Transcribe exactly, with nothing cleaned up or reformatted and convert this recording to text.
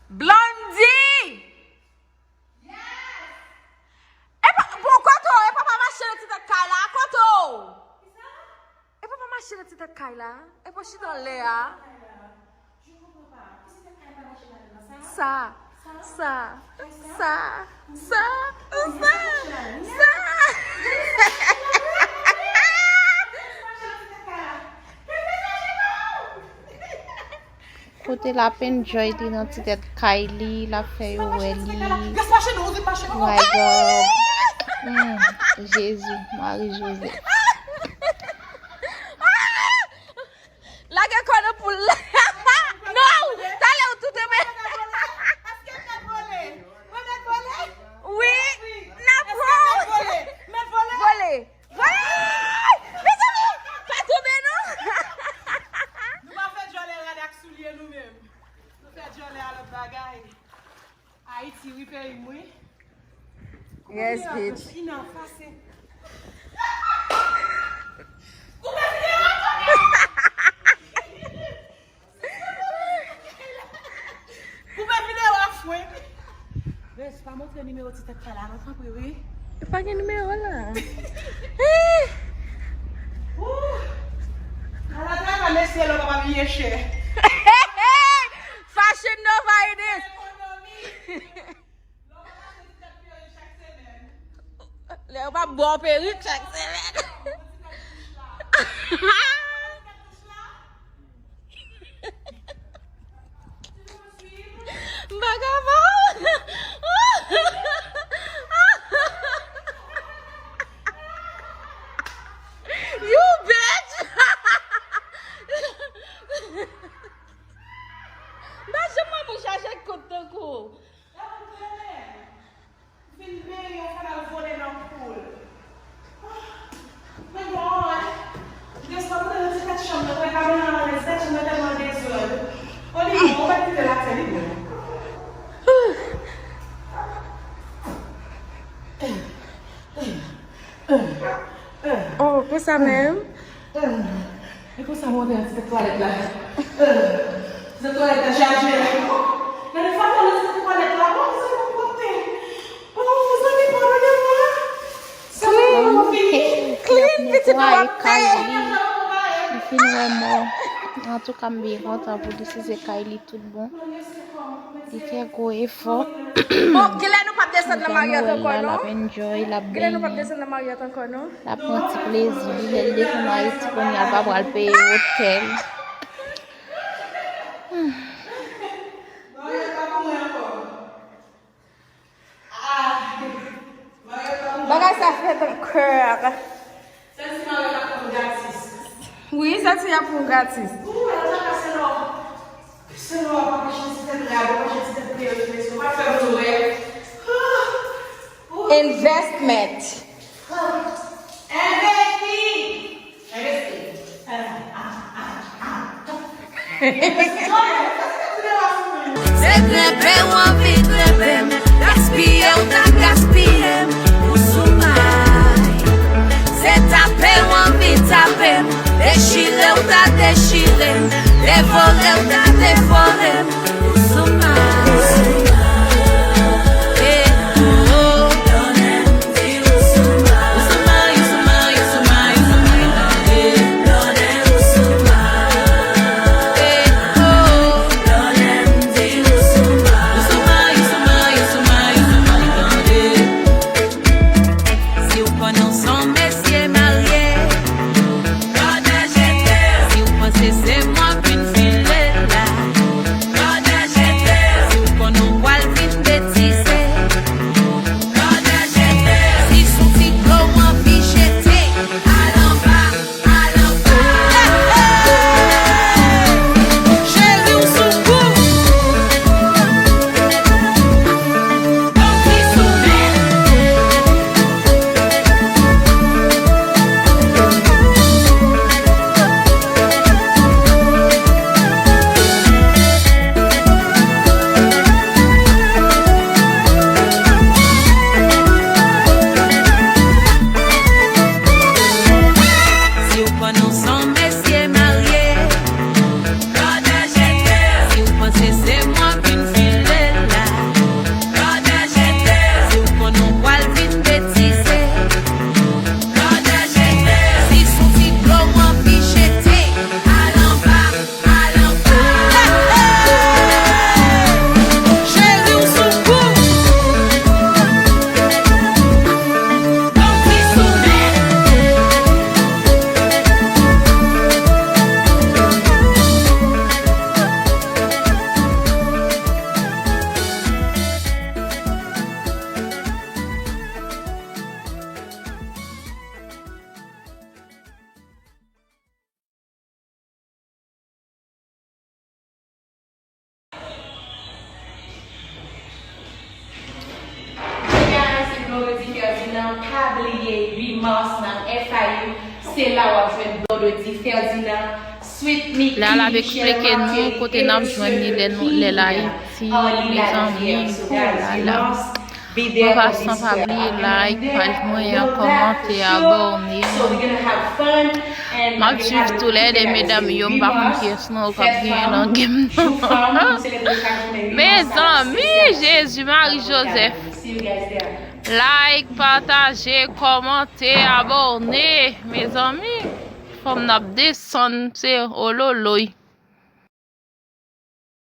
Blondie! Yes! E pa, bon, kote w? E papa mache nan ti tèt kay la, kote w? E papa mache nan ti tèt kay la, e pa chita anlè a. Sa, sa, sa, sa, sa, sa, sa. Kote l ap enjoy li nan ti tèt kay li, l ap fè yo wè li. My God. Hmm, Jezi, Mari Jozèf. Lage kò nan poul la. Non, talè ou tout men. Wi, n ap pran w. Vole. Vole. Mezanmi, pa tonbe non. Nou pa fè djòlè rad ak soulye nou menm. Nou fè djòlè a lòt bagay. Ayiti, wi, peyi m, wi. Yes, bitch. Ina, fase. Koupe videyo a, koupe! Koupe videyo a, fwen. Bes, pa montre nimewo ti tèt kay la, non, tanpri, wi. Pa gen nimewo la. Ooh. Ala travay, mesye, lè w pa bliye chè. Fashion Nova it is. Lè yo pa ba w perik chak semèn. M pa ka ba w. You bitch! M pa janm wè moun chache kont tankou w. Vin benyen, w fè l al vole nan poul. Mwen bon, wi. Jis pa pote nan ti tèt chanm nan, fè kabann nan anlè, ti tèt chanm nan tèlman dezòd. Oli bon, ou pa kite l atè, li bon. Oh, konsa menm? E konsa mwen te an ti tèt twalèt la. Ti tèt twalèt la chaje. Nan de fwa mwen nan ti tèt twalèt la, bon, se mwen pote. Oh, mezanmi, padone mwen. Clean, pitit mwen ap netwaye kay li. Li fin wè mò. Antouka, m byen kontan pou li, si se kay li, tout bon. Li fè gwo efò. Bon, genlè nou p ap desann nan Marriott ankò non. L ap enjoy, l ap benyen. Genlè nou p ap desann nan Marriott ankò non. L ap pran ti plezi li, lè l desann Ayiti kounye a, l pa pral peye otèl. Bagay sa fè m pè. Santi Maryo ap pran gratis. Wi, santi y ap pran gratis. Ou wè, sa ka se lò. Se lò w ap achte ti tèt rad, w ap achte ti tèt kreyòl sou leso, w ap fè moun wè. Investment. Envesti. Envesti. Se grenpe w anvi grenpe m, gaspiye w ta gaspiye m, ou sou may. Se tape w anvi tape m, dechire w ta dechire m, devore w ta devore m, ou sou may. Si w konnen w se yon mesye marye, si w panse se mwen k vin file la, Pa bliye uit mas nan F I U, se la w ap jwenn Dodody Ferdinand, Sweet Mickey, La l ap eksplike nou kote n ap jwenn li lè nou lè l Ayiti. Mezanmi, oh la la. An pasan, pa bliye like paj mwen an, kòmante, abòne. M ap swiv tou lè de medam yo, m pa konn kiyès non k ap genyen nan game nan. Mezanmi, Jezi, Mari Jozèf. Like, pataje, kòmante, abòne. Mezanmi, fanm n ap desann, se ololoy.